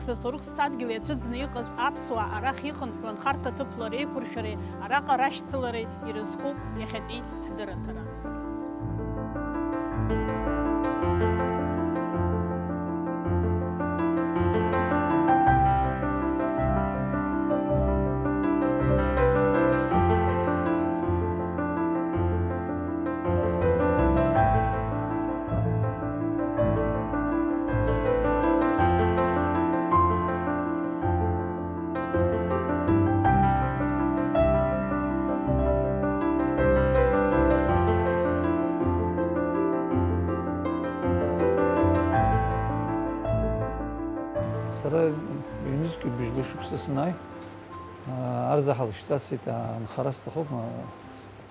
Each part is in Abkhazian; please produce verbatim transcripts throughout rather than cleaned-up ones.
Са сҭоурыхтә ԥсадгьыл иацәыӡны иҟаз аԥсуаа арахь ихынҳәуа анхарҭа ҭыԥла реиқәыршәареи араҟа рашьцылареи ирызку иахьатәи ҳдырраҭара. Сара ҩнызқьи быжьба шықәса санааи, арзаҳал шьҭасит, анхара сҭахуп,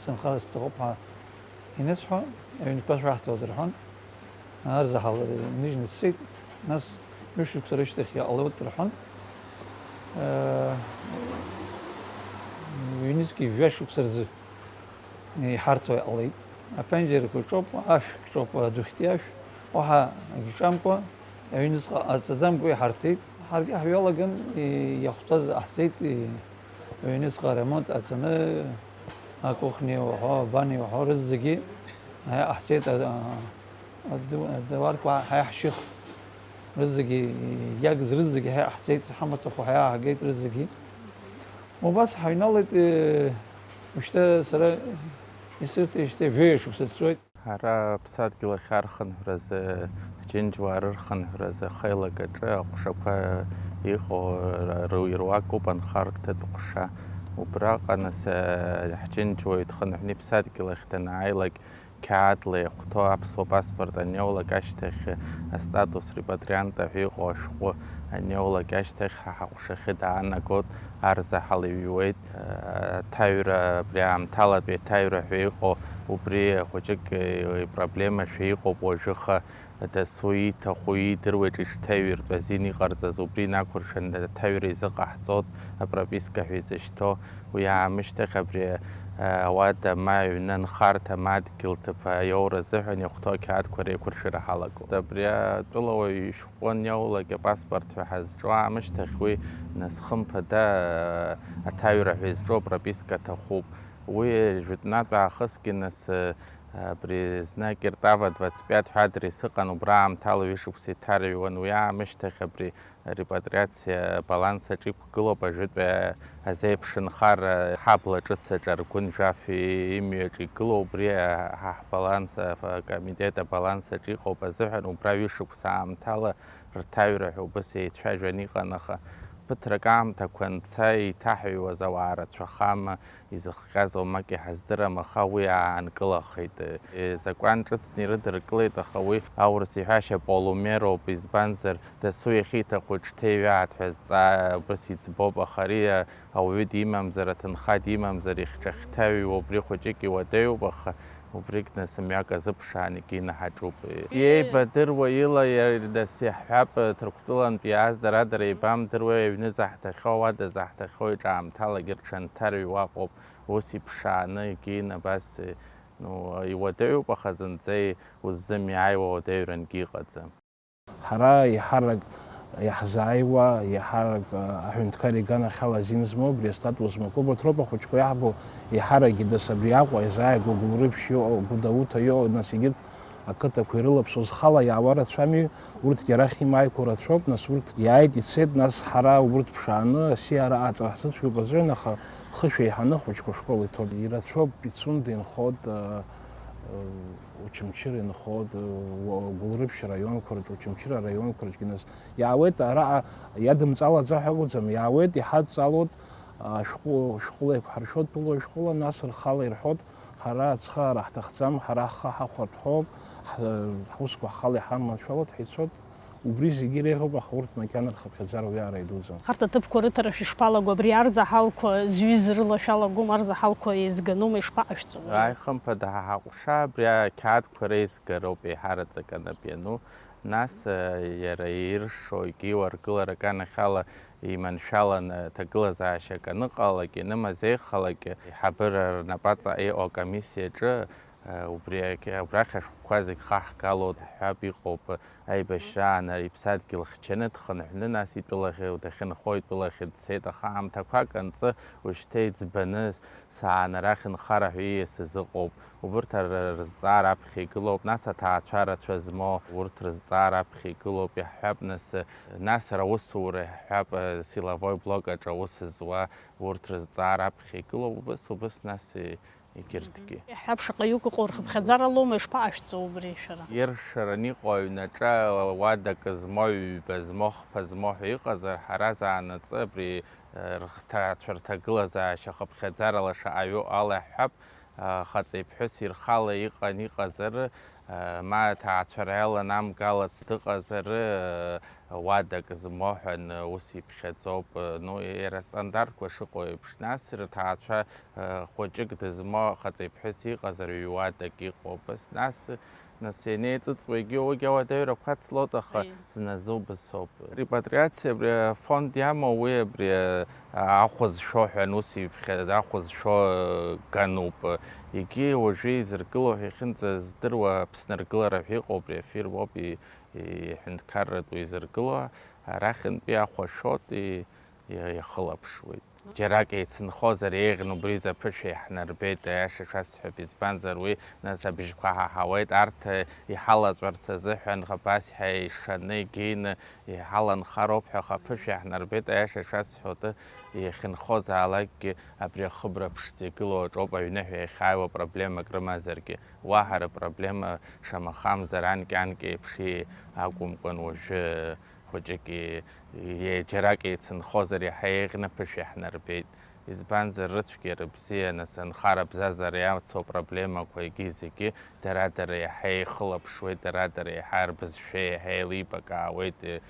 сынхара сҭахуп ҳәа инысҳәо, аҩнқәа шәаҳҭоит рҳәон. Арзаҳал иныжьны дцеит, нас ҩышықәса рышьҭахь иҟалоит рҳәон. Ҩнызқьи жәа шықәса рзы иҳарҭо иҟалеит. Аԥенџьырқәа ҿоуп, ашәқәа ҿоуп, адухьтәи ашә, уаҳа агьҿамкәа, аҩныҵҟа ҟаҵаӡамкәа иҳарҭеит. Ҳаргьы ҳҩалаган, иахәҭаз ҟаҳҵеит, аҩныҵҟа аремонт ҟаҵаны, акухниа уҳәа, абаниа уҳәа, рызегьы ҳаиҳа ҳцеит, а, а, аду-, адауарқәа ҳаиҳа ҳшьых, рызегьы, иагыз рызегьы ҳаиҳа ҳцеит, ҳамаҭәахә ҳаиҳа ҳагеит рызегьы. Убас ҳаҩналеит, э, ушьҭа сара исырҭеижьҭеи жәаҩа шықәса ҵуеит. Ара аԥсадгьыл ахь архынҳәразы, ҳџьынџьуаа рырхынҳәразы ахеилак аҿы аҟәшақәа иҟоу р-, р-, ируакуп анхарҭатә ҟәша. Убраҟа нас, э, ҳџьынџьуаҩ дхынҳәны иԥсадгьыл ахь данааилак, қьаадла иахәҭоу аԥсуа паспорт аниоулак ашьҭахь астатус репатрианта ҳәа иҟоу ашәҟәы аниоулак ашьҭахь ҳа ҳаҟәшахьы даанагоит, арзаҳал иҩуеит. Аҭаҩра, абри аамҭалатәи аҭаҩра ҳәа иҟоу, убри хәыҷык ипроблемашәа иҟоуп уажәыха, дасу ииҭаху, иидыруа еиҿ ишҭаҩыртә азин иҟарҵаз, убри инақәыршәаны аҭаҩра изыҟаҳҵоит, апрописка ҳәа изышьҭоу. Уи аамышьҭахь абри, а, ауада ма аҩны анхарҭа, ма адгьыл ҭыԥ аиоура азыҳәан иахәҭоу ақьаадқәа реиқәыршәара ҳалагоит. Абри атәылауаҩ ишәҟәы аниоулак апаспорт ҳәа ҳазҿу аамышьҭахь уи, нас, хымԥада, а, аҭаҩра ҳәа изҿу апрописка аҭахуп. Уи жәытәнатә аахысгьы, нас, а, абри зны Акиртава двадцать пять ҳәа адрес ыҟан, убра аамҭала ҩышықәса иҭарҩуан, уи аамышьҭахь абри арепатриациа баланс аҿы иқәгылоуп ажәытәи азеиԥшынхара ҳабла ҿыц аҿы Аргәын Жәаф имҩаҿы игылоу, убри ҳа ҳбаланс, акомитет абаланс аҿы иҟоуп азыҳәан, убра ҩышықәса аамҭала рҭаҩра ҳәа убыс еицәажәан иҟан, аха ԥыҭрак аамҭақәа анца, еиҭаҳҩуаз ауаа рацәахама, изыхҟьаз уамак иҳаздырам, аха уи аанкылахеит. Закәан ҿыцны ирыдыркылеит, аха уи аурыс иҳәашьа полумероуп, избанзар, дасу иахьиҭаху иҽҭеиҩааит ҳәа зҵаа убыс иӡбоуп, аха ари ауаҩы димамзар, аҭынха димамзар, ихьчахьҭаҩуа убри хәыҷык иуадаҩуп, аха убригь нас мҩак азыԥшаан егьи инаҳаҿуп. Иеибадыруа ила иара дас иаҳҳәап, Ҭырқәтәылантә иааз дара-дара еибамдыруеи, аҩны заҳҭахьоу, ауада заҳҭахьоу, иҿаамҭалагьы рҽанҭарҩуа аҟоуп, ус иԥшааны егьин абас, ну, иуадаҩуп, аха зынӡа уззымиааиуа уадаҩрангьы иҟаӡам. Ҳара еиҳарак иаҳзааиуа, еиҳарак, а, аҳәынҭқар иганахьала азин змоу, абри астатус змақәоу, убарҭ роуп ахәыҷқәа иаҳбо, еиҳаракгьы дас абри Аҟәа иазааигәоу Гәылрыԥшь иҟоу, Гәдоуҭа иҟоу, нас егьырҭ ақыҭақәа ирылаԥсоу зхала иаауа рацәами, урҭгьы арахь имааиқәоу рацәоуп, нас урҭ иааит, ицеит, нас ҳара убырҭ ԥшааны асиара аҵара ҳзыцәгьоуп азыҳәан, аха хышә еиҳаны ахәыҷқәа ашкол иҭоуп, ирацәоуп, Пицунда инхоит, а, а, Очамчыра инхоит, уа-, Гәылрыԥшь араионқәа рҿы, Очамчыра араионқәа рҿгьы нас иаауеит, араҟа иадымҵалаӡа ҳәа акәӡам, иаауеит, иҳадҵалоит, ашәҟәы, шәҟәыла еиқәҳаршәоит, тәылауаҩ шәҟәыла, нас рхала ирҳәоит, ҳара ацхыраара ҳҭахӡам, ҳара ҳхы ҳахәартә ҳәоуп, ҳ-, ҳусқәа ҳхала иҳаманшәалоит ҳәа ицоит. Убри зегьы иреиӷьуп, аха урҭ макьана рхыԥхьаӡара уи ара идуӡам. Харҭ аҭыԥқәа рыҭара шәышԥалаго, абри арзаҳалқәа зҩыз рыла шәалагома, арзаҳалқәа еизганоума, ишԥаҟашәҵо? Ааи, хымԥада, ҳа ҳаҟәша абри ақьаадқәа реизгароуп еиҳараӡак анап иану, нас, э, иара иршо, егьи уаргыларак анахьала иманшәаланы аҭагылазаашьак аныҟалак, ианымаз еихалак, аиҳабыра рнапаҵаҟа иҟоу акомиссиаҿы Убри, абрахь ашәҟәқәа зегь хаҳгалоит, ҳҳәап, иҟоуп аибашьраан иԥсадгьыл хьчаны дхынҳәны, нас итәылахь дахьынхо итәылахь дцеит, аха аамҭақәак анҵы, ушьҭа иӡбаны саан арахь нхара ҳәа ииасыз ыҟоуп. Убырҭ р-, рызҵаара аԥхьа игылоуп, нас аҭаацәа рацәа змоу урҭ рызҵаара аԥхьа игылоуп, иаҳҳәап, нас, нас раусура иаҳҳәап, силовой блок аҿы аус зуа урҭ рызҵаара аԥхьа игылоуп, убыс, убыс, нас, егьырҭгьы. Иаҳҳәап, шаҟаҩык ыҟоу рхыԥхьаӡара лоума, ишԥаҟашәҵо убри шәара? Иршаран иҟоу аҩнаҿы уадак змоу, ҩба змоу, хԥа змоу ҳәа иҟазар, ҳара заанаҵы абри, э, рҭаацәа рҭагылазаашьа хыԥхьаӡарала шаҟаҩу ала иаҳҳәап, э, хаҵеи ԥҳәыси рхала иҟан иҟазар, э, ма аҭаацәара иаламгалац дыҟазар, э, уадак змоу ҳәа ус иԥхьаӡоуп, э, ну, иара астандартқәа шыҟоу еиԥш. Нас рҭаацәа, э, хәыҷык дызмоу хаҵеи ԥҳәыс иҟазар ҩ-уадак иҟоуп. Ас, нас, нас ианеиҵыҵуа егьи уигьы ауадаҩрақәа цлоит, аха Аиеи. Зназы убасоуп. Репатриациа абри афонд иамоу, уи абри, э, ахә зшәо ҳәа ус иԥхьаӡа, ахә зшәо, э, гануп. Егьи уажәы изыргыло ҳәа иахьынӡаздыруа Аԥсны аргылара ҳәа иҟоуп, абри афирма ауп, и-, иҳәынҭқарратә уизыргыло, арахьынтәи ахәашәоит, и-, и-, иахылаԥшуеит. Џьарак еицынхозар еиӷьны убри изы аԥышәа иаҳнарбеит, аиаша шәасҳәап, избанзар уи нас абжьқәа ҳаҳауеит, арҭ иҳалаҵәарц азыҳәан абас ҳәа ишаны, егьины иҳаланхароуп ҳәа аха аԥышәа иаҳнарбеит, аиаша шәасҳәоит, иахьынхозаалакгьы абри ахыбра ԥшӡа игылоу аҿоуп аҩныҳәа иахьааиуа проблемак рымазаргьы. Уаҳа рыпроблема шамахамзар анкьа-анкьа еиԥш акәымкәан уажәы хәыҷык и-, и-, џьарак еицынхозар иаҳа еиӷьны аԥышәа иаҳнарбеит. Избанзар, рыцәгьа рыбзиа, нас анхара абзазара иацу апроблемақәа егьи зегьы дара-дара иаҳа еихылаԥшуеит, дара-дара иаҳа рбызшәа иаҳа еилибакаауеит,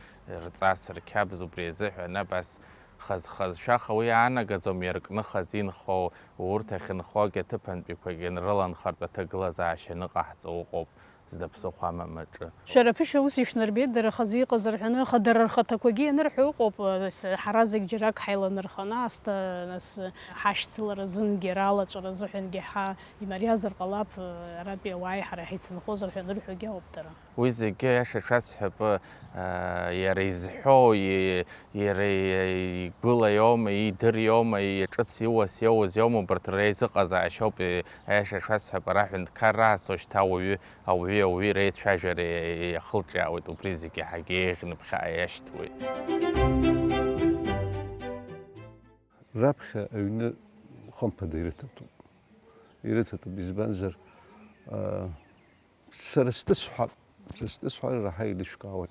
рҵас, рқьабз, убри азыҳәан абас хаз-хазшәаха уи иаанагаӡом, иаркны хазы инхо, урҭ ахьынхогьы аҭыԥантәиқәагьы анрыланхартә аҭагылазаашьа аныҟаҳҵо ыҟоуп зда ԥсыхәа амам аҿы. Шәара аԥышәа ус ишәнарбеит, дара хазы иҟазар ҳәаны, аха дара рхаҭақәагьы ианырҳәо ыҟоуп, нас, ҳара зегь џьарак ҳаиланарханы аасҭа, нас, ҳашьцылара азынгьы, ралаҵәара азыҳәангьы ҳа имариазар ҟалап, аратәи ауааи ҳара ҳаицынхозар ҳәа анырҳәогьы ауп дара. Уи зегьы аиаша шәасҳәап, а, иара изҳәоу, и-, иара и-, игәыла иоума, идыр иоума, и-, ҿыц иуас иоуз иоума, убарҭ реизыҟазаашьоуп, и-, аиаша шәасҳәап, ара аҳәынҭқарра аасҭо шьҭа ауаҩы, ауаҩи ауаҩи реицәажәара и-, иахылҿиаауеит, убри зегьы ҳагьеиӷьны ԥхьаҟа иашьҭуеит. Раԥхьа аҩны хымԥада ирыҭатәуп. Ирыҭатәуп, избанзар, а, Сара стәы сҳәап, сара стәы сҳәар, раҳа еилышәкаауан.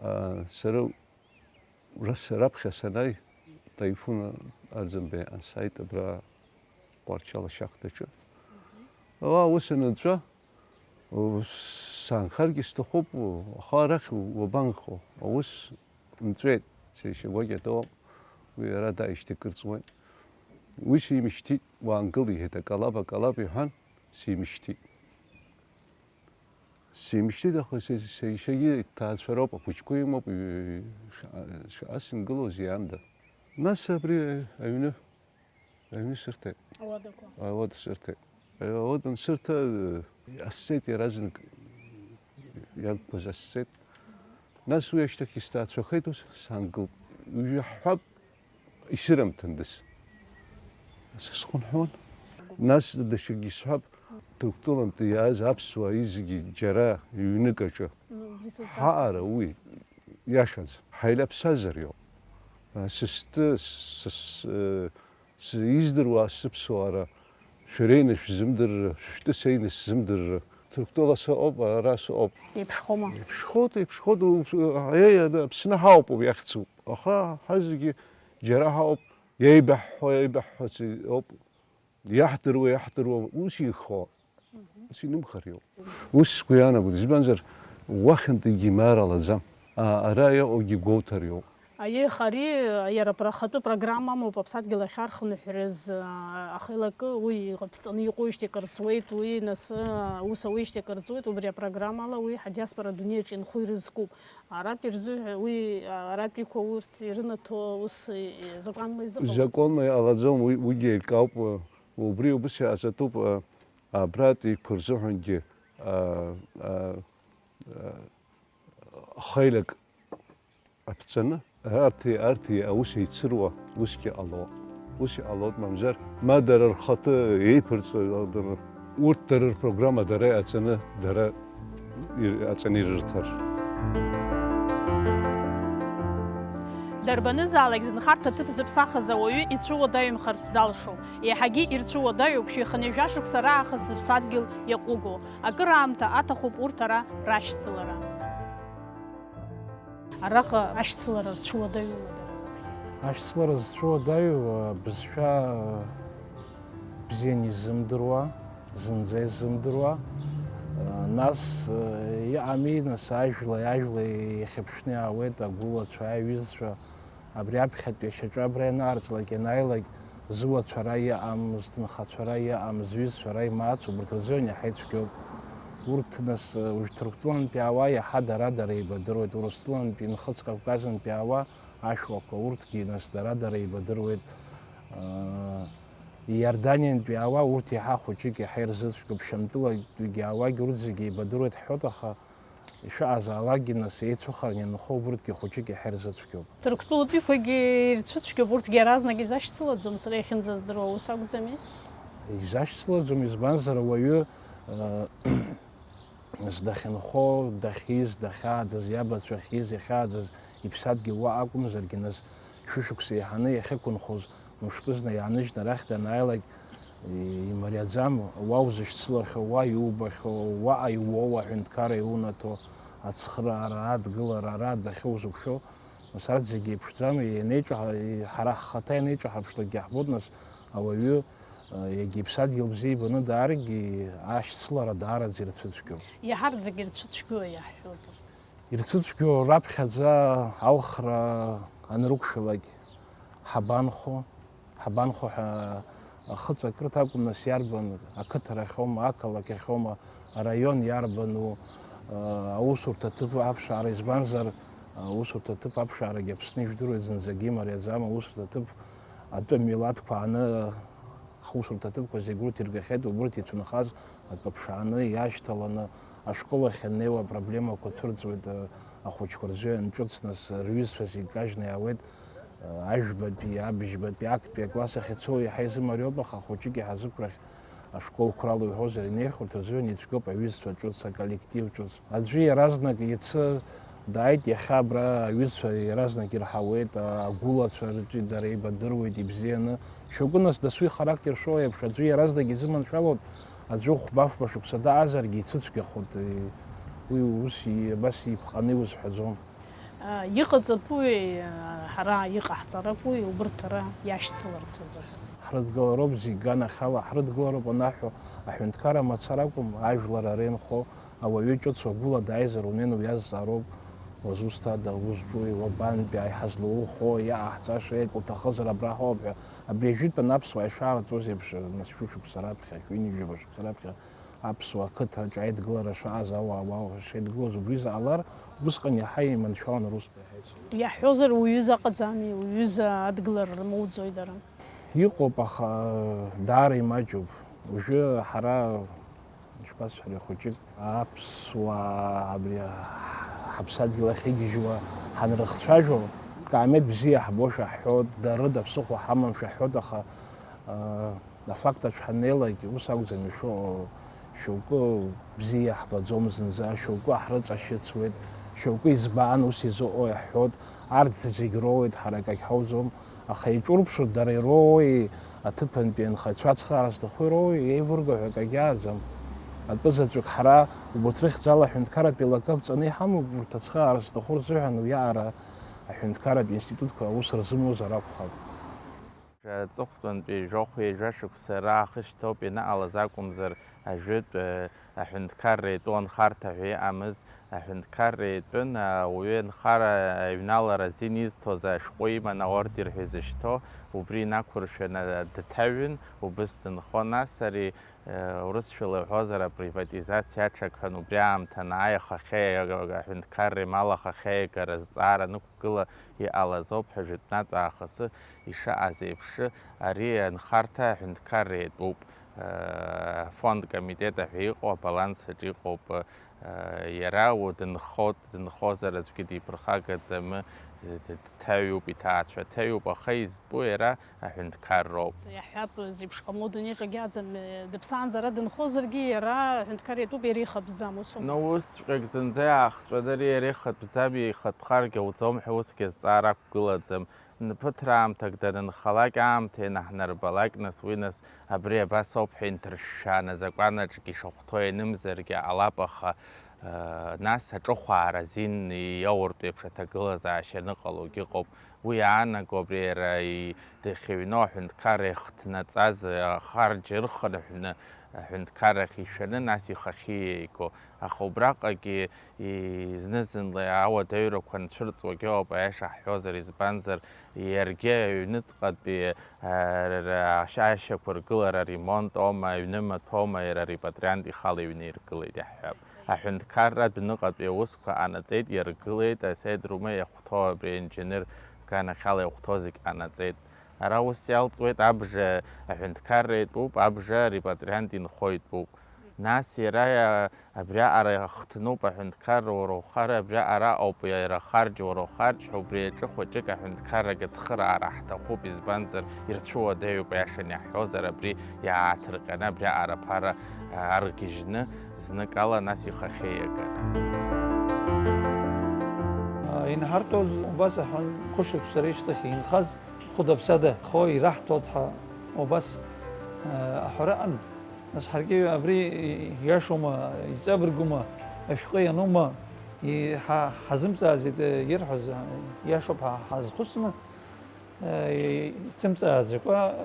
Аа, сара ра-, сара раԥхьа санааи, Таифуна Арӡынба иҟан, сааит абра Тҟәарчал ашахҭаҿы. Уа аус анынҵәа, у-, саанхаргьы сҭахуп, у-, аха арахь у-, уабанхо? Аус нҵәеит, сеишьа гәакьа атәоуп, уи ара дааишьҭакырҵуеит. Уи симышьҭит, уаангыл, иҳәеит, акалаба, акалаба иҳәан, симышьҭит. Симшьҭит, аха са, са ишьагьы иҭаацәароуп, ахәыҷқәа имоуп, ҩ-, шаҟа, шаҟа сынгылоузеи аанда. Нас абри аҩны, аҩны сырҭеит. Ауадақәа. Ауада сырҭеит. Ауада ансырҭа, асҵеит иаразнак, иагқәаз асҵеит. Нас уи ашьҭахь исҭаацәахеит, ус саангылт. Ҩаҳҳәап, исырымҭындаз. Сысхынҳәуан. Нас даҽакгьы сҳәап, Ҭырқәтәылантәи иааз аԥсуаа изегьы џьара ҩнык аҿы. Ну, убри сызҵааз. Ҳаҟара уи иашаӡам. Ҳаилаԥсазар иоуп. Сысты, сыс-, э, Сиздыруа сыԥсуара, шәара ины шәзымдырра, шәтәы са ины сзымдырра. Ҭырқәтәыла сыҟоуп, ара сыҟоуп. Еиԥшхома? Еиԥшхоит, еиԥшхоит, у-, аиеи, аны Аԥсны ҳауп, уи ахьӡуп. Аха ҳазегьы џьара ҳауп, иеибаҳҳәо, иеибаҳҳәац ауп. Иаҳдыруа, иаҳдыруа, ус ихо. Ус инымхар иоуп. Ус сгәы иаанагоит, избанзар, уахьынтәигьы имаар алаӡам. А, ара иҟоугьы гәоуҭар иоуп. Аиеи, ари иара ахатәы программа амоуп, аԥсадгьыл ахь архынҳәраз, а, ахеилакы, уи иҟаԥҵаны иҟоуижьҭеи акыр ҵуеит, уи нас, а, аус ауижьҭеи акыр ҵуеит, убри апрограммала уи ҳадиаспора адунеиаҿ инхо ирызкуп. Аратәи рзыҳәа, уи, а, аратәиқәа урҭ ирынаҭо ус, и-, закәанла изыҟалаӡом. Закәанла иҟалаӡом, уи, уигьы еилкаауп, убри убыс иҟаҵатәуп, а, Абратәиқәа рзыҳәангьы, а, а, а, хеилак аԥҵаны, арҭи, арҭи аус еицыруа усгьы ҟалоит. Ус иҟалоит, мамзар, ма дара рхатәы еиԥырҵуа, урҭ дара рпрограмма дара иаҵаны, дара ир-, аҵаны ирырҭар. Дарбанызаалак зынхарҭа ҭыԥ зыԥсахыз ауаҩы ицәыуадаҩымхарц залшом. Еиҳагьы ирцәыуадаҩуп шәи хынҩажәа шықәса раахыс зыԥсадгьыл иаҟәыгоу. Акыраамҭа аҭахуп урҭ ара рашьцылара. Араҟа ашьцылара рцәыуадаҩума дара? Ашьцылара зцәыуадаҩу, а, бызшәа, а, бзианы изымдыруа, зынӡа изымдыруа, а, нас, а, иҟами, нас, ажәла, ажәла иахьыԥшны иаауеит агәылацәа, аиҩызцәа, абри аԥхьатәи ашьаҿа абра ианаарҵлак, ианааилак, зуацәа ара иҟам, зҭынхацәа ара иҟам, зҩызцәа ара имаац, убарҭ рзы иаҳа ицәгьоуп. Урҭ, нас, уажә Ҭырқәтәылантәи аауа иаҳа дара-дара еибадыруеит, Урыстәылантәи, Нхыҵ Кавказынтәи аауа ашәуақәа, урҭгьы, нас, дара-дара еибадыруеит. Иорданиантәи аауа урҭ иаҳа хәыҷык, иаҳа ирзыцәгьоуп, Шьамтәылатәигьы аауагьы урҭ зегьы еибадыруеит ҳҳәоит, аха ишыҟазаалакгьы, нас, еицәыхараны ианхо убырҭгьы хәыҷык иаҳа ирзыцәгьоуп. Ҭырқәтәылатәиқәагьы ирцәыцәгьоуп, урҭгьы иаразнак изашьцылаӡом, сара иахьынӡаздыруа ус акәӡами? Изашьцылаӡом, избанзар, ауаҩы, э, зда дахьынхо, дахьиз, дахьааӡаз, иабацәа ахьиз, иахьааӡаз иԥсадгьыл уа акәымзаргьы, нас, шәышықәса еиҳаны иахьықәынхоз, мышкызны иааныжьны арахь данааилак, имариаӡам, уа узышьцылахьоу, уа иубахьоу, уаҟа иуоу, аҳәынҭқарра иунаҭо, ацхыраара, адгылара, ара адәахьы узықәшәо, нас, арҭ зегьы еиԥшӡам, ианеиҿаҳа-, ҳара ҳхаҭа ианеиҿаҳарԥшлакгьы иаҳбоит, нас, ауаҩы, егьа иԥсадгьыл бзиа ибаны дааргьы, ашьцылара даараӡа ирцәыцәгьоуп. Иаҳарӡагьы ирцәыцәгьоу иаҳҳәозар? Ирцәыцәгьоу раԥхьаӡа алхра анрықәшәалак ҳабанхо, ҳабанхо ҳәа ахы ҵакырҭа акәым, нас, иарбан ақыҭарахьоума, ақалақьахьоума, араион иарбану, аусурҭа аҭыԥ аԥшаара, избанзар, аусурҭа аҭыԥ аԥшаарагьы Аԥсны ижәдыруеит, зынӡагьы имариаӡам, аусурҭа аҭыԥ атәым милаҭқәа ааны ҳусурҭа аҭыԥқәа зегь урҭ иргахьеит, убырҭ ицәынхаз акы ԥшааны, иашьҭаланы, ашкол ахь ианнеиуа апроблемақәа цәырҵуеит, ахәыҷқәа рзы ианҿыц, нас, рҩызцәа зегь кажьны иаауеит, ажәбатәи, абжьбатәи, актәи акласс ахь ицо иаҳа изымариоуп, аха ахәыҷык иаҳа зықәрахь ашколқәа ралоу иҳәозар, инеихьоу урҭ рзы ианицәгьоуп аҩызцәа ҿыц, аколлектив ҿыц. Аӡәы иаразнак иацы дааит, иахьа абра аҩызцәа иаразнак ирҳауеит, агәылацәа рҿы дара еибадыруеит ибзианы. Шьоукы, нас, дасу ихарактер шоу еиԥш, аӡәы иаразнак изыманшәалоит, аӡәы хәба-фба шықәса даҟазаргьы ицәыцәгьахоит. Уи ус и-, абас иԥҟаны иузҳәаӡом. Иҟаҵатәуи, ҳара иҟаҳҵаракәуи убырҭ ара иашьцыларц азыҳәан? Ҳрыдгылароуп зегь ганахьала, ҳрыдгылароуп анаҳәо, аҳәынҭқарра мацара акәым, ажәлар ара инхо, ауаҩы ҿыц уагәыла дааизар унеины уиазҵаароуп, уазусҭада, узҿуи, уабантәи, ҳазлаухо, иҟаҳҵаша, еик, уҭахызар абра ҳауп ҳәа, абри ажәытәан аԥсуаа ишаалатәоз еиԥш, нас шәышықәса раԥхьа, шәҩынҩажәаба шықәса раԥхьа аԥсуа ақыҭаҿ аидгылара шааз, ауаа уа шеидгылоз убри заҟалар, усҟан иаҳа иманшәалан русқәа иаҳа ицон. Иаҳҳәозар, уҩыза аҟаӡами, уҩыза адгылара рмоуӡои дара? Иҟоуп, аха даара имаҷуп. Уажәы ҳара, ишԥасҳәари, хәыҷык аԥсуаа абри ҳаԥсадгьыл ахь игьежьуа ҳанрыхцәажәо, Каамеҭ бзиа ҳбошәа ҳҳәоит, дарыда ԥсыхәа ҳамамшәа ҳҳәоит, аха, а, афакт аҿы ҳаннеилак, ус акәӡам ишыҟоу, шьоукы бзиа иаҳбаӡом зынӡа, шьоукы ҳрыҵашьыцуеит, шьоукы избан ус изыҟоу иаҳҳәоит, арҭ зегь роуеит, ҳара акагь ҳауӡом, аха иҿурԥшыр, дара ироуеи, аҭыԥантәи анхацәа ацхыраара зҭаху ироуи, еивырго ҳәа акагь ааӡам. Акы заҵәык ҳара убарҭ рыхьӡала аҳәынҭқарратә еилакы аԥҵаны иҳамоуп, урҭ ацхыраара зҭаху рзыҳәан уиаҟара аҳәынҭқарратә институтқәа аус рзымуазар акәхап. Аҵыхәтәантәи жәохәҩа жәа шықәса раахышьҭоуп ианыҟалаз акәымзар, ажәытә, э, аҳәынҭқарра итәы анхарҭа ҳәа иҟамыз, аҳәынҭқарра итәын, ауаҩы анхара аҩналара азин изҭоз ашәҟәы иман аордер ҳәа изышьҭоу, убри инақәыршәаны дҭаҩын, убыс дынхон, нас ари, э, урысшәала иҳәозар, априватизациа аҽакҳәан, убри аамҭаны аиахахьы аҳәынҭқарра имал ахахьы аиагара азҵаара нықәгыла иҟалаз ауп ҳәа жәытәнатә аахысы ишаҟаз еиԥш, ари анхарҭа аҳәынҭқарра иатәуп. Афонд комитет ҳәа иҟоу абаланс аҿы иҟоуп, иара дынхоит, дынхозар аӡәгьы диԥырхагаӡам, дҭаҩуп, иҭаацәа ҭаҩуп, аха изтәу иара аҳәынҭқарроуп. Иаҳҳәап, зеиԥш ҟамло дунеиаҿагьы аӡам, дыԥсаанӡа ара дынхозаргьы, иара аҳәынҭқар иатәуп, иара ихатәӡам, усоума? Ну, усҵәҟьак зынӡа иаахҵәаны ари иара ихатәӡам, ихатәхаргьы ауӡом ҳәа усгьы азҵаара ақәгылаӡам. Ԥыҭраамҭак данынхалак аамҭа ианаҳнарбалак, нас уи нас абри абас ауп ҳәа инҭыршәшәааны азакәанаҿгьы ишахәҭоу ианымзаргьы ҟалап, аха, э, нас аҿыхәаара азин иоуртә еиԥш аҭагылазаашьа аныҟалогьы ыҟоуп. Уи иаанаго абри иара и-, дахьыҩноу аҳәынҭқарра ихҭнаҵаз ахарџь ырхынҳәны аҳәынҭқаррахь ишәаны, нас ихахьы иеиго. Аха убраҟагьы и-, зны-зынла ауадаҩрақәа нцәырҵуагьы ауп, аиаша ҳҳәозар, избанзар, иаргьы аҩныҵҟатәи, а, р-, р-, ашьа-, ашьақәыргылара, аремонт аума, аҩны маҭәоума, иара арепатриант ихала иҩны иргылеит, иаҳҳәап. Аҳәынҭқарра адәныҟатәи аусқәа ҟанаҵеит, иаргылеит, асеидрума иахәҭоу абри аинженер ганахьала иахәҭоу зегь ҟанаҵеит. Ара ус иалҵуеит, абжа аҳәынҭқарра итәуп, абжа арепатриант инхо итәуп. Нас иара, иа-, абриаҟара ихҭнуп, аҳәынҭқарра уара ухар, абриаҟара ауп иара ахарџь, уара ухарџь ҳәа, убри аҿы хәыҷык аҳәынҭқаррагьы ацхыраара ҳҭахуп, избанзар, ирцәыуадаҩуп, аиашаны иаҳҳәозар, абри иааҭырҟьаны абриаҟара аԥара, а, аргьежьны, зныкала нас ихахьы иагара. Инҳарҭоз убас аҳәон, хәышықәса рышьҭахь инхаз хәыда-ԥсада хо ираҳҭоит ҳәа убас, э, аҳәара ыҟан. Нас ҳаргьы абри ииашоума, иҵабыргума, ашәҟәы ианума, и-, ҳа-, ҳазымҵааӡеит, э, ирҳәаз, э, ииашоуп ҳәа ҳазхәыцны, э, иҭымҵааӡакәа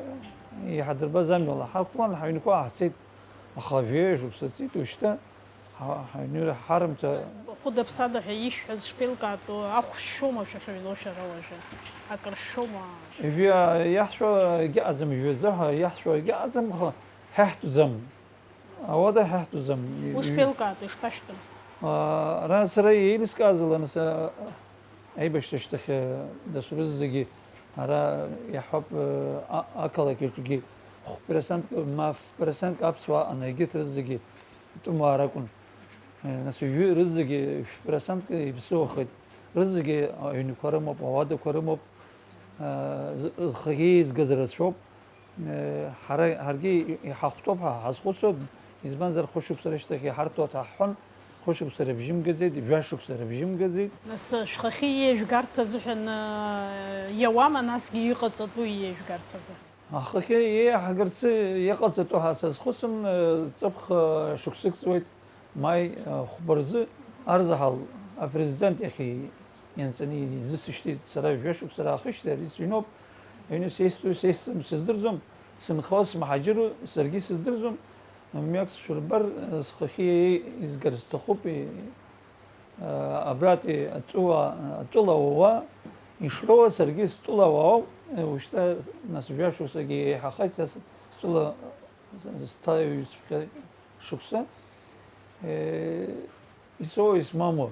иҳадырбаз амҩала ҳақәлан, ҳаҩнқәа ааҳцеит. Аха жәаҩа шықәса ҵит, ушьҭа Ҳа-, ҳаҩнура ҳарымҭа. Хәыда-ԥсада ҳәа ишәҳәаз шԥеилкаатәу, ахә шәшәома шәахьыҩло шәара уажәы? Акыр шәшәома? Ижәы-, иаҳшәо егьыҟаӡам, ижәҩаӡа ҳәа иаҳшәо егьыҟаӡам, аха ҳаиҳәтәӡам. Ауада ҳаиҳәтәӡам. Уи шԥеилкаатәу, ишԥашәҳәо? Аа, ара сара еилыскааз ала, нас, аа, аибашьра ашьҭахь, аа, дасу рызегьы ара иаҳҳәап, аа, а-, ақалақь аҿгьы хә-пересантк, ма ф-пересантк аԥсуаа ан, егьырҭ рызегьы тәымуаа ракәын. Нас ҩажәи рызегьы шә-пересантк иԥсыуахеит. Рызегьы аҩнқәа рымоуп, ауадақәа рымоуп. Зхахьы еизгаз рацәоуп. Ҳара, ҳаргьы иҳахәҭоуп ҳәа ҳазхәыцуа, избанзар, хәышықәса рышьҭахь иҳарҭоит ҳҳәон, хәышықәса рыбжьы мгаӡеит, жәашықәса рыбжьы мгаӡеит. Нас шәхахьы иеижәгарц азыҳәан иауама, насгьы иҟаҵатәу иеижәгарц азыҳәан? Ахахьы еиҳагарц иҟаҵатәу ҳәа сазхәыцын, ҵыԥх шықәсык ҵуеит, маи хәба рзы арзаҳал апрезидент иахь ианҵаны изысышьҭит, сара жәа шықәса раахышьҭит, ари сыҩноуп, аҩны сеисҭои сеисҭом сыздырӡом, сынхо смаҳаџьыру саргьы сыздырӡом, мҩак сшәырбар, схахьы изгар сҭахуп, Абратәи атәыла, атәыла уа ишроуа саргьы стәыла уаауп, ушьҭа нас жәа шықәсагьы еиҳахеит са стәыла сҭаҩцәҟьа шықәса, исоуа исмамуа.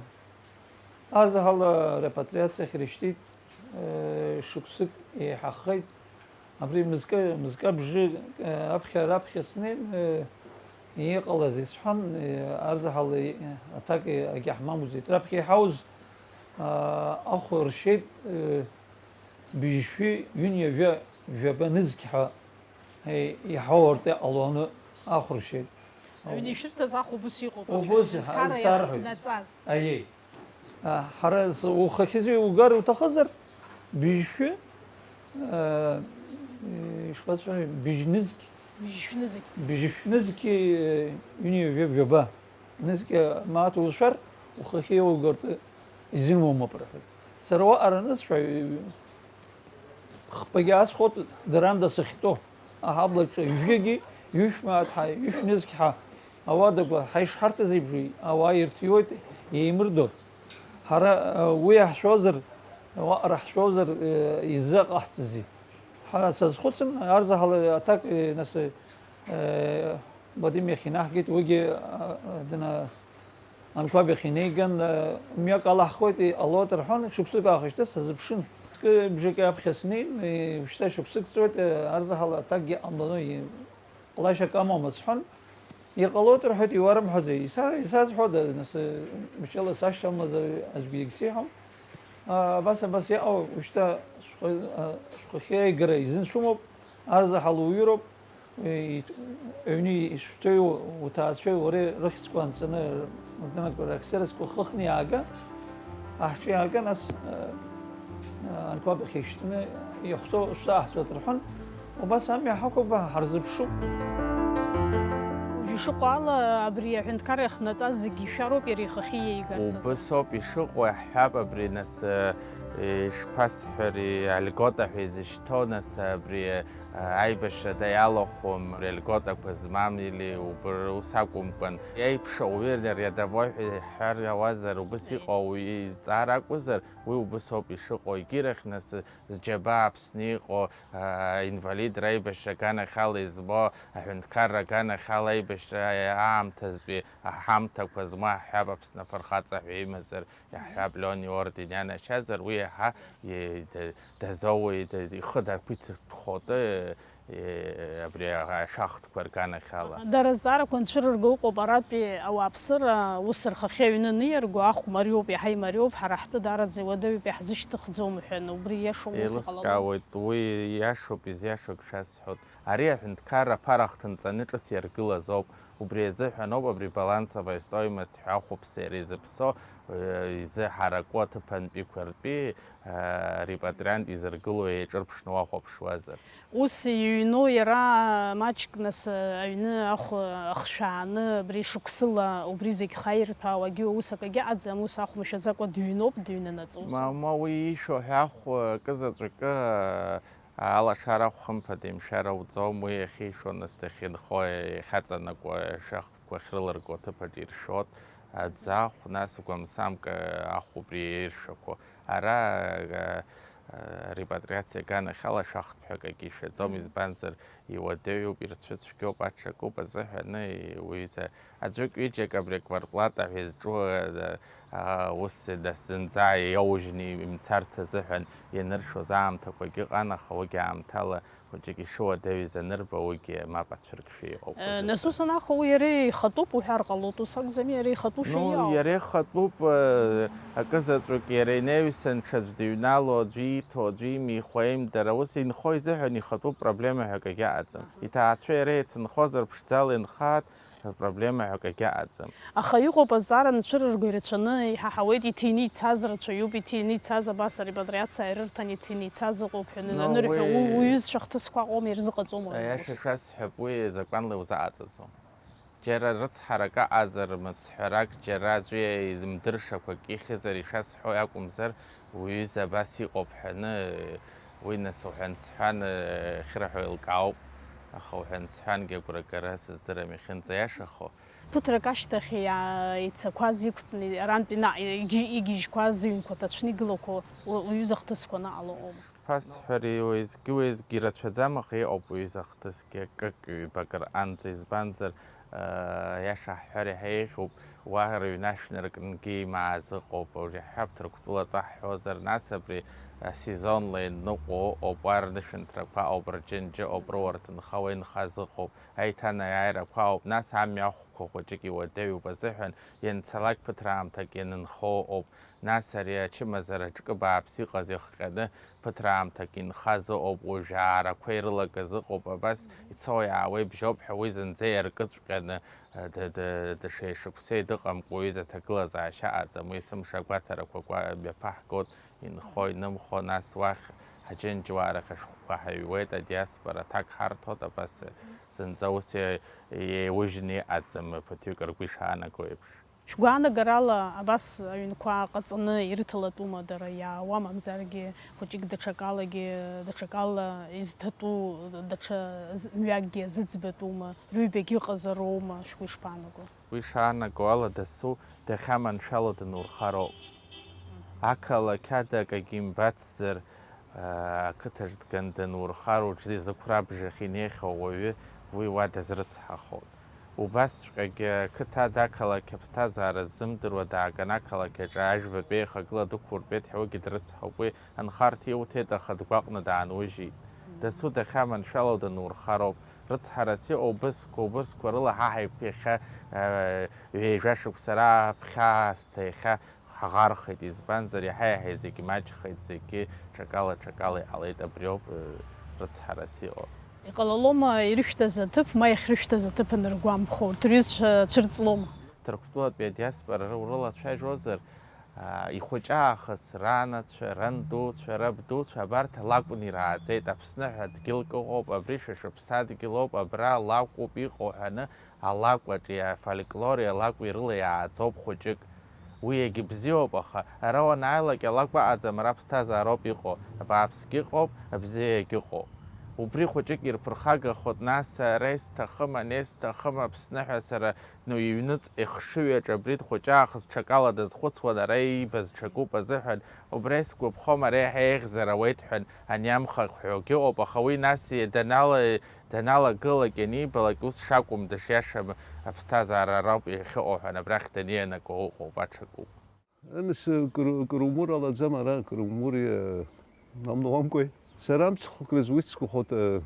Арзаҳал репатриациахь ирышьҭит, шықәсык еиҳахеит. Абри мызкы, мызкы абжьы, э, аԥхьа, раԥхьа снеин, э, иҟалаз исҳәан, э, арзаҳал, э, аҭак, э, агьаҳмамуӡеит. Раԥхьа иҳауз, а, ахә ршьеит, э, быжьшәи ҩынҩажәа жәаба нызқь ҳәа, э, иҳауартә иҟалоны ахә ршьеит. Аҩны ишәырҭаз ахә убыс иҟоуп. Убыс, аҳәынҭқарра сарҳәоит. Иахҭнаҵаз. Аиеи. А, ҳара з-, ухахьы угар уҭахызар, быжьшәы, а, ишԥасҳәари, быжьнызқь, быжьшәнызқь, быжьшәнызқь, э, ҩынҩажәа жәаба нызқь, э, мааҭ улшәар, ухахьы иаугартә изымуамоуп рҳәоит. Сара уаҟа ранысҳәа, э, Хԥагьы аасхәоит, даранда сахьтәоу аҳаблаҿы ҩажәигьы, ҩышә мааҭ ҳәа, ҩышә нызқь ҳәа ауадақәа ҳаишҳарҭаз еиԥш, ауаа ирҭиуеит, еимырдоит. Ҳара, э, уи ҳшәозар, уаҟара ҳшәозар, э, изза ҟаҳҵази? Ҳа, сазхәыцын, арзаҳал аҭак, э, нас, э, Вадим иахь инаҳгеит, уигьы, э, дна-, Анқәаб иахь инеиган, э, мҩак алаҳхуеит, иҟалоит рҳәан, шықәсык аахышьҭыр сазыԥшын. Ҵкы бжакы аԥхьа снеин, э, шьҭа шықәсык ҵуеит, э, арзаҳал аҭакгьы ҟамлаӡо, и-, Лашьак амоума сҳәан, иҟалоит рҳәеит, иуарымҳәаӡеи? Иса-, исазҳәода, нас, мчала сашьҭамлазар аӡәгьы егьсеиҳәом. Абас, абас иҟоу, ушьҭа шәхы-, шәхахьы аигара изын шәымоуп, арзаҳал уҩыроуп, уи аҩны ишәҭои уҭаацәеи уареи рыхьӡқәа анҵаны, рдынагақәа раксерасқәа хыхны иаага, аҳҿы иаага, нас, анқәаб иахьа ишьҭны иахәҭоу шәзааҳҵоит рҳәан, убас амҩа ҳақәба ҳарзыԥшуп. Ишыҟоу ала, абри аҳәынҭқарра иахнаҵаз зегьы шәароуп иара ихахьы иеигарц азы. Убыс ауп ишыҟоу, иаҳҳәап, абри нас, э, ишԥасҳәари, альгота ҳәа изышьҭоу, нас, абри, э, аибашьра даиалахәым, ари альготақәа змам или убр-, ус акәымкәан, иеиԥш ауаҩы рядовой ҳәа иҳәар ауазар, убыс иҟоу ауаҩы изҵаар акәызар, уи убыс ауп ишыҟоу, егьирахь, нас, зџьабаа Аԥсны иҟоу, аа, инвалидра аибашьра аганахьала измоу, аҳәынҭқарра аганахьала аибашьра аамҭазтәи аҳамҭақәа змоу, иаҳҳәап, Аԥсны Афырхаҵа ҳәа имазар, иаҳҳәап, Леон иорден ианашьазар, уи иаҳа, е, да-, дазоуи-, да-, ихы дақәиҭтәхоты, е, абри ашахтқәа рганахьала. Дара азҵаарақәа анцәырырго ыҟоуп, аратәи ауааԥсыра ус рхахьы аҩны аниарго, ахә мариоуп, иаҳа имариоуп, ҳара ҳтәы даараӡа иуадаҩуп, иаҳзышьҭыхӡом, ҳәа, убри иашоу усуп ҟалоит. Еилыскаауеит, уи иашоуп, изиашоу шәасҳәоит. Ари аҳәынҭқарра аԥара ахҭынҵаны ҿыц иаргылаз ауп. Убри азыҳәан ауп абри балансовая стоимость ҳәа ахәаԥсеира изыԥсо, э, изы ҳараку аҭыԥантәиқәа ртәи, э, репатриант изыргыло еиҿырԥшны уахәаԥшуазар. Ус иҩноу иара маҷк, нас, аҩны ахә ахшәааны, абри шықәсыла убри зегь хаирҭәаауагьы ус акагьы аӡам, ус ахә мшәаӡакәа дыҩноуп, дыҩнанаҵ ус. Ма, ма уи ишәо ҳәа ахә акызаҵәыкы, алашара ахә хымԥада имшәар ауӡом, уи иахьишәо нас дахьынхо, иахьаҵанакуа, ашәахтәқәа ахьрылырго аҭыԥаҿ иршәот, аӡахә, нас гәамсамк ахә убри иршәақәо. Ара, а, а, репатриациа аганахьала шәахтә ҳәа акагьы ишәаӡом, избанзар, иуадаҩуп, ирцәыцәгьоуп, аҽакуп азыҳәаны, уҩыза аӡәык-ҩыџьак абри аквартплата ҳәа изҿу, а, а, ус, нас зынӡа иоужьны имцарц азыҳәан ианыршәоз аамҭақәагьы ыҟан, аха уигьы аамҭала хәыҷык ишыуадаҩыз анырба, уигьы мап ацәыркшәа иҟоуп. Э, уажәы нас ус анаха, уи иара ихатәуп уҳәар ҟалоит, ус акәӡами, иара ихатәушәа? Ну, иоуп. Иара ихатәуп, э, акызаҵәык иара инаҩсан, ҽаӡә дыҩнало, аӡәы ииҭо, аӡәы имихуа, имдара, ус инхо изыҳәан ихатәуп, проблема ҳәа акагьы аҟаӡам. Аҳа. Иҭаацәа иара еицынхозар, ԥшӡала инхааит, проблема ҳәа акагьы аҟаӡам. Аха иҟоуп азҵаара анцәырырго ирацәаны, иҳаҳауеит, иҭины ицаз рацәаҩуп, иҭины ицаз абас арепатриациа ирырҭан, иҭины ицаз ыҟоуп ҳәа. Ну, анырҳәа, уи у-, уҩызцәа хҭысқәа аҟоума ирзыҟаҵома? Аиаша шәасҳәап, уи закәанла иузаҟаҵаӡом. Џьара рыцҳарак аҟазар, мыцҳәарак, џьара аӡәы имдыршақәак ихьызар, ишәасҳәо акәымзар, уҩыза абас иҟоуп ҳәаны, уи нас уҳәан-сҳәан, э, ахьырҳәо еилкаауп, аха уҳәан-сҳәангьы агәрагара сыздырам иахьынӡаиашахо. Ԥыҭрак ашьҭахь иа-, ицақәаз иқәҵны, арантәи наҟ игьы-, игьежьқәаз, иҩнқәа ҭацәны игылақәо у-, уҩыза хҭысқәа наҟ алоума? Ԥасҳәари уеизгьы-уеизгьы ирацәаӡам, аха иҟоуп уҩыза хҭысгьы акык ҩбак рҟанӡа, избанзар, э, аиаша ҳҳәар иаҳа еиӷьуп, уа рыҩнашәнаркынгьы имааз ыҟоуп, уажә иаҳҳәап, Ҭырқәтәыла атәы ҳҳәозар, нас абри, э, сезонла иныҟәо ыҟоуп, уа рнышәынҭрақәа ыҟоуп, рџьынџьы ыҟоуп, рыуа рҭынха уа инхаз ыҟоуп, аиҭанеиааирақәа ыҟоуп, нас амҩахәқәа хәыҷык иуадаҩуп азыҳәан, ианцалак ԥыҭраамҭак ианынхо ыҟоуп, нас ари ачымазара ҿкы бааԥс иҟаз ихҟьаны, ԥыҭраамҭак инхаз ыҟоуп, уажә аарақәа ирылагаз ыҟоуп, абас ицо-иаауа ибжьоуп ҳәа уи зынӡа иаркыҵәҟьаны, д-, д-, дшеишықәсеи дыҟамкәа уҩыза аҭагылазаашьа аҟаӡам, уи есымша агәаҭарақәа кәа-, мҩаԥаҳгоит, инхо, инымхо, нас уахь ҳџьынџьуаа рахь ашәҟәқәа ҳаҩуеит, адиаспора аҭак ҳарҭоит, абас зынӡа ус е-, еиужьны иҟаӡам, ԥыҭҩык ргәы ишаанаго еиԥш. Шәгәаанагарала абас аҩнқәа ҟаҵаны ирыҭалатәума дара иаауа, мамзаргьы хәыҷык даҽакалагьы, даҽакала изҭатәу даҽа з-, мҩакгьы азыӡбатәума, рыҩбагьы ыҟазароума, шәгәы ишԥаанаго? Уи шаанаго ала дасу дахьаманшәало данурхароуп. Ақалақь ада акагьы имбацзар, ақыҭаҿ дганы данурхар, уҿы изықәра абжахь инеихьоу ауаҩы уи уа дазрыцҳахоит. Убасҵәҟьагьы ақыҭа ада ақалақь аԥсҭазаара ззымдыруа дааганы ақалақь аҿы ажәбатәи аихагыла дықәуртәеит ҳәа уигьы дрыцҳауп. Уи анхарҭа иуҭеит, аха дгәаҟны даанужьит. Дасу дахьаманшәало данурхароуп. Рыцҳарас иҟоу бысқәа, убысқәа рыла ҳа ҳаиқәшәахьа, э, ҩажәа шықәса раԥхьа аасҭа иахьа ҳаӷархеит, избанзар, иаҳа-иаҳа зегьы маҷхеит, зегьы ҽакала-ҽакала иҟалеит, абриоуп, э, рыцҳарас иҟоу. Иҟалалома ирышәҭаз аҭыԥ, ма иахьрышәҭаз аҭыԥ аныргәамԥхо, урҭ рҩызцәа цәырҵлома? Ҭырқәтәылатәи адиаспора ры-, урылацәажәозар, аа, ихәыҷы аахыс ранацәа, рандуцәа, рабдуцәа абарҭ алакәны ирааӡеит, Аԥсны ҳәа дгьылк ыҟоуп, абри шәа шәыԥсадгьыл ауп, абра алакә ауп иҟоу ҳәаны, алакәаҿи афольклори алакәи рыла иааӡоуп хәыҷык. Уи иагьыбзиоуп, аха ара уанааилак алакә аҟаӡам, ара аԥсҭазаароуп иҟоу, абааԥсгьы ыҟоуп, абзиагьы ыҟоуп. Убри хәыҷык ирԥырхагахоит, нас ара исҭахым, ани сҭахым, Аԥсны ҳәа сара, ну, иҩныҵ ихшыҩаҿ абри дхәыҷы аахыс ҽакала дазхәыцуан, ара иибаз ҽакуп азыҳәан, убра исгәаԥхом, ара иаҳа еиӷьзар ауеит ҳәан, ани амхахь ҳәоугьы ыҟоуп, аха уи нас данала-, даналагылак, ианибалак, ус шакәым, дышиашам, аԥсҭазаара ароуп иахьыҟоу ҳәа, абрахь данианаго ыҟоуп, аҽакуп. Аныс, кыр-, кырумур алаӡам ара, кырумур, э, мамлуамкәеи. Сара мцхәык рызуит сгәахәт, э,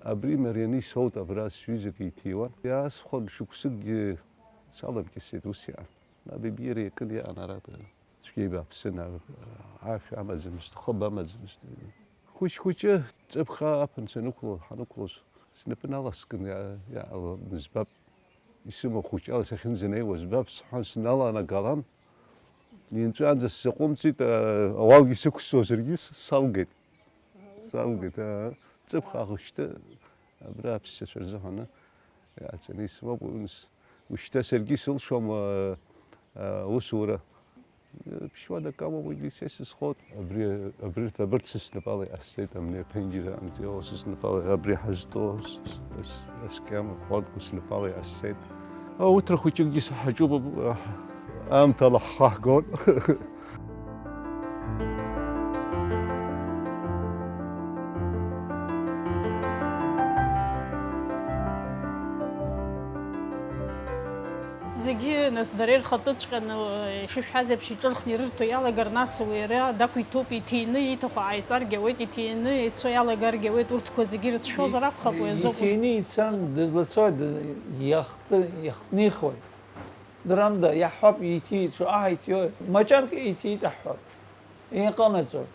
абри марианы исоут абра сҩызак иҭиуан. Иаасхәан шықәсыкгьы саламкьысит, ус иаан. Абибиара иакын иаан ара, цәгьа ибааԥсын, а-, ашә амаӡамызт, хыб амаӡамызт. Хәыҷ-хәыҷы ҵыԥх ааԥын санықәло, ҳанықәлоз, снапы наласкын иа-, иаалон, збап. Исымоу хәыҷала сахьынӡанеиуа збап, сҳәан, сналанагалан, инҵәаанӡа сзаҟәымҵит, а-, ауалгьы сықәсҵозаргьы с-, салгеит. Салгеит, аа. Ҵыԥх аахышьҭы, абра аԥсшьацәа рзыҳәаны иааҵаны исымоуп, ус, ушьҭа саргьы сылшом, а, а, усура. Ԥшьуа дакама уигьы са исызхоит. Абри, абри, абырҭ сыснапала иҟасҵеит, амни аԥенџьыр анҵиуа сыснапала, абри ҳазтәоу с-, с-, с-, асқьама ҟәардқәа снапала иҟасҵеит. Ауҭра хәыҷыкгьы саҳаҷуп, аамҭала ҳхаҳгон. Зегьы, нас, дара ирхатәыҵәҟьаны, ишышәҳәаз еиԥш, иҿырхны ирырҭо иалагар, нас уи иара дақәиҭуп, иҭины, ииҭаху ааиҵаргьы ауеит, иҭины ицо иалагаргьы ауеит, урҭқәа зегьы ирыцәшәозар акәхап уи азыҟәа. Иҭины ицан, дызлацои, д-, иахты-, иахҭнихуеи? Дыранда, иаҳҳәап, иҭиит, шаҟа ҳаиҭиуеи? Маҷарк иҭиит аҳҳәап. Иҟанаҵои?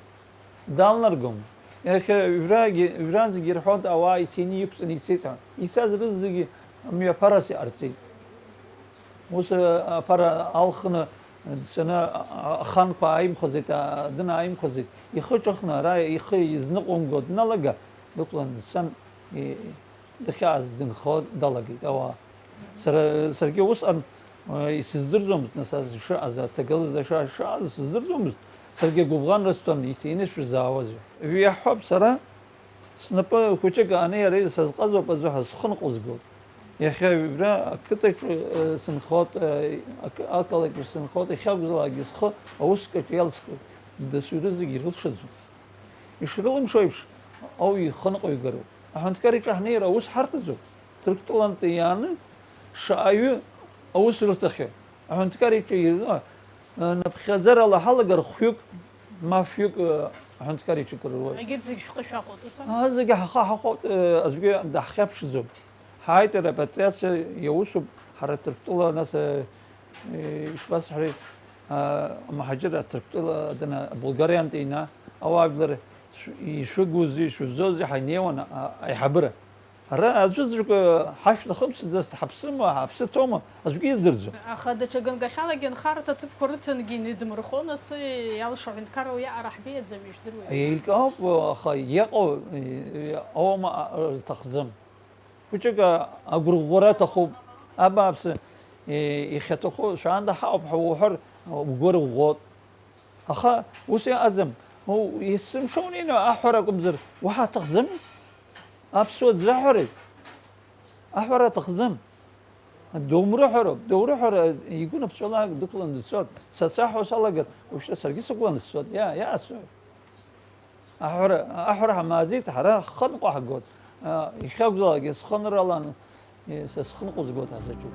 Далнаргом. Иахьа ҩрагьы, ҩранӡагьы ирҳәон, ауаа иҭины иқәҵаны ицеит ҳәа. Ицаз рызегьы мҩаԥарас иҟарҵеит. Ус, а, аԥара алхны дцаны, а, а, аханқәа ааимхәаӡеит, а, дынааимхәаӡеит. Ихы ҿыхны ара ихы изныҟәымго дналага, дықәлан дцан, и-, дахьааз дынхо далагеит ауаа. Сара, саргьы усҟан, а, исыздырӡомызт, нас, ас шыҟаз, аҭагылазаашьа шыҟаз сыздырӡомызт. Саргьы гәыбӷан рысҭон, иҭины сшәызаауазеи. Иаҳҳәап, сара снапы хәыҷык ани ари сазҟазоуп азыҳәа схы ныҟәызгоит. Иахьа ҩбра ақыҭаҿы, э, сынхоит, э, ақы-, ақалақь сынхоит, иахьакәзаалакгьы схы аусқәаҿ иалскуеит. Дасу ирызегьы ирылшаӡом. Ишрылымшо еиԥш, ауаҩы ихы ныҟәигароуп. Аҳәынҭқар иҿы ҳнеир аус ҳарҭаӡом. Ҭырқәтәылантәи иааны шаҟаҩы аус рырҭахьеит. Аҳәынҭқар иҿы ира-, напхьаӡарала ҳалагар хәҩык, ма фҩык, э, аҳәынҭқар иҿы кыр руеит. Егьырҭ зегь шәҟәы шәаҟәоуп, ус ами? Аа, зегьы ҳхы ҳахәоит, э, аӡәгьы даҳхьаԥшӡом. Ҳааит, арепатриациа иаусуп, ҳара Ҭырқәтәыла, нас, э, э, ишбасҳәари, а, амҳаџьыр аҭырқәтәыла, адына, абулгариантәи ина, ауаажәлар шә-, ишәыгузеи, ишәыбзоузеи ҳаинеиуан, а, аиҳабыра. Ара аӡәызаҵәык ҳашәҭахымцаӡацт, ҳаԥсыма, ҳаԥсы ҭоума, аӡәгьы издырӡом. Аха даҽа ганкахьалагьы анхараҭа аҭыԥқәа рыҭангьы инеидмырхо, нас, иалшо аҳәынҭқарра уиаҟара ҳбеиаӡам, ижәдыруеи? Еилкаауп, аха иҟоу, ауама, рҭахӡам. Хәыҷык агәырӷәӷәара аҭахуп. Абааԥсы, иахьаҭаху шәаанда ҳаҟоуп ҳәа уҳәар, угәы рыӷәӷәоуп. Аха ус иҟаӡам. Исымшоу неины аҳәара акәымзар, уаҳа аҭахӡами? Аԥсуа дзаҳәарыз? Аҳәара аҭахӡам. Доумрыҳәароуп, доурыҳәара игәы напцәала дықәланы дцоит. Сацаҳәо салагар, уажәшьҭа саргьы сықәланы сцоит. Иа-, иаасҳәоит. Аҳәара, аҳәара ҳамааӡеит, ҳара ҳхы ныҟәаҳгоит. А, иахьакәзаалакгьы схы ныралан, е, са схы ныҟәызгоит ҳазаҿу.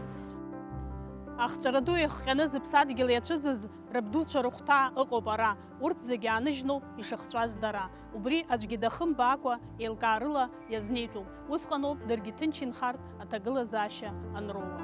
Ахҵәара ду иахҟьаны зыԥсадгьыл иацәыӡыз рабдуцәа рыхәҭаа ыҟоуп ара, урҭ зегьы ааныжьноуп ишыхҵәаз дара. Убри аӡәгьы дахымбаакәа еилкаарыла иазнеитәуп. Усҟаноуп даргьы ҭынч инхартә аҭагылазаашьа анроуа.